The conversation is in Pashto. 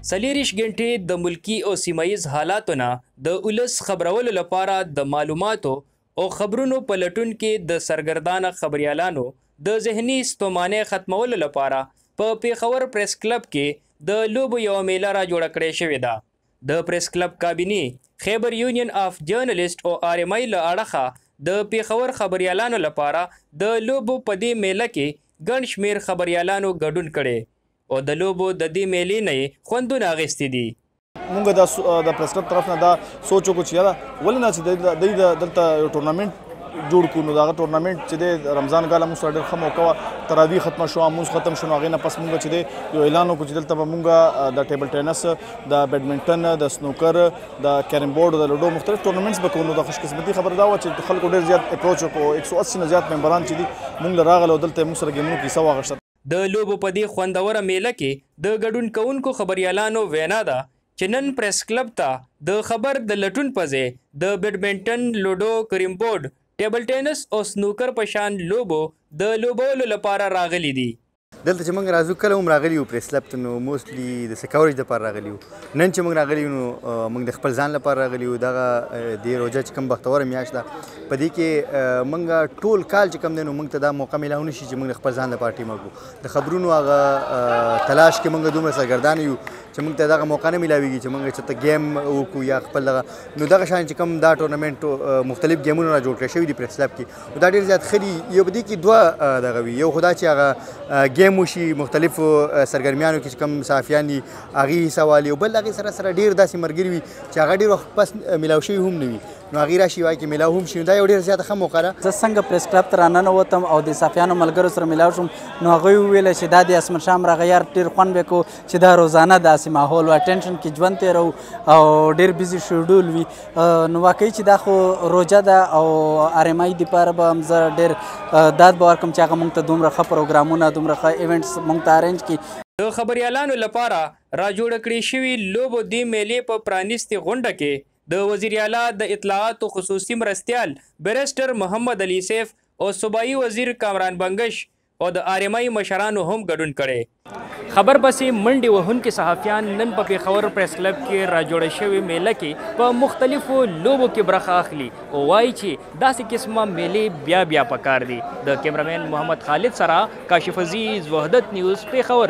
څلېرویشت ګنټې د ملکي او سیمه ییز حالاتو نه د ولس خبرولو لپاره د معلوماتو او خبرونو په لټون کې د سرګردانه خبریالانو د ذهني ستومانۍ ختمولو لپاره په پېښور پریس کلب کې د لوبو یوه میله را جوړه کړې شوې ده. د پریس کلب کابینې، خیبر یونین آف جرنلسټ او آر ایم آی له اړخه د پېښور خبریالانو لپاره د لوبو په دې میله کې ګڼ شمېر خبریالانو ګډون کړی او د لوبو د دې میلې نه یې خوندونه اخیستي دي. مونږ د پریس کلب طرف نه دا سوچ وکړو چې یاره ولې نه چې د دلته یو ټورنمنټ جوړ کړو. نو دغه ټورنمنټ چې دی رمضان ګاله موږ سره ډېر ښه موقع وه، تراویح ختمه شوه، مونځ ختم شو، نو هغې نه پس مونږ چې دی یو اعلان وکړو چې دلته به مونږ د ټیبل ټینس، د بیډمنټن، د سنوکر، د کیرم بورډ، د لوډو مختلف ټورنمنټس به کوو. نو د خوشقسمتي خبره دا وه چې خلکو ډېر زیات اپروچ وکړو، 180 نه زیات ممبران چې دي مونږ له راغله او دلته یې موږ سره ګیمونو کې حصه واخیسته. د لوبو په دې خوندوره میله کې د ګډون کوونکو خبریالانو وینا ده چې نن پریس کلب ته د خبر د لټون په ځای د بیډمنټن، لوډو، کریم بورډ، ټیبل ټینس او سنوکر په شان لوبو د لوبولو لپاره راغلي دي. دلته چې موږ راځو کله هم راغلي یو پریس کلب ته، نو موسټلی د څه کوریج دپاره راغلي یو. نن چې موږ راغلي یو نو موږ د خپل ځان لپاره راغلي یو. دغه دې روژه چې کوم بختوره میاشت ده، په دې کې موږ ټول کال چې کوم دی نو موږ ته دا موقع میلاو نه شي چې موږ د خپل ځان لپاره ټیم وکړو. د خبرونو هغه تلاش کې موږ دومره سرګردان یو چې موږ ته دغه موقع نه میلاویږي چې موږ چېرته ګیم وکړو یا خپل دغه. نو دغه شان چې کوم دا ټورنمنټ مختلف ګیمونه را جوړ کړی شوي دي پریس کلب کې، نو دا ډېر زیات ښه دي. یو په دې کې دوه دغه وي، یو خو دا چې هغه ګیم وشي مختلفو سرګرمیانو کې چې کوم صحافیان دي هغې حصه والي، او بل هغې سره سره ډېر داسې ملګري وي چې هغه ډېر وخت پس میلاو شوي هم نه وي، نو هغې راشي وایي کې میلاو هم شي. نو دا یو ډېره زیاته ښه موقع ده. زه څنګه پریس کلب ته راننوتم او د صحافیانو ملګرو سره میلاو شوم، نو هغوی وویل چې دا د اسمن شام راغی، یار ډېر خوند به کوو چې دا روزانه داسې ماحول وه، ټینشن کې ژوند تېروو او ډېر بیزي شیډول وي. نو واقعي چې دا خو روژه ده او آر ایم آی دپاره به هم زه ډېر داد به ورکړم چې هغه موږ ته دومره ښه پروګرامونه، دومره ښه ایونټس موږ ته ارینج کړي. د خبریالانو لپاره را جوړ کړې شوي لوبو دې میلې په پرانیستې غونډه کې د وزیر اعلی د اطلاعاتو خصوصي مرستیال بیرسټر محمد علي سیف او صوبایي وزیر کامران بنګش او د آر ایم آی مشرانو هم ګډون کړی. خبر پسې منډې وهونکي صحافیان نن په پېښور پریس کلب کې را جوړه شوې میله کې په مختلفو لوبو کې برخه اخلي او وایي چې داسې قسمه میلې بیا بیا پکار دي. د کیمرامین محمد خالد سره کاشف عزیز، وحدت نیوز، پېښور.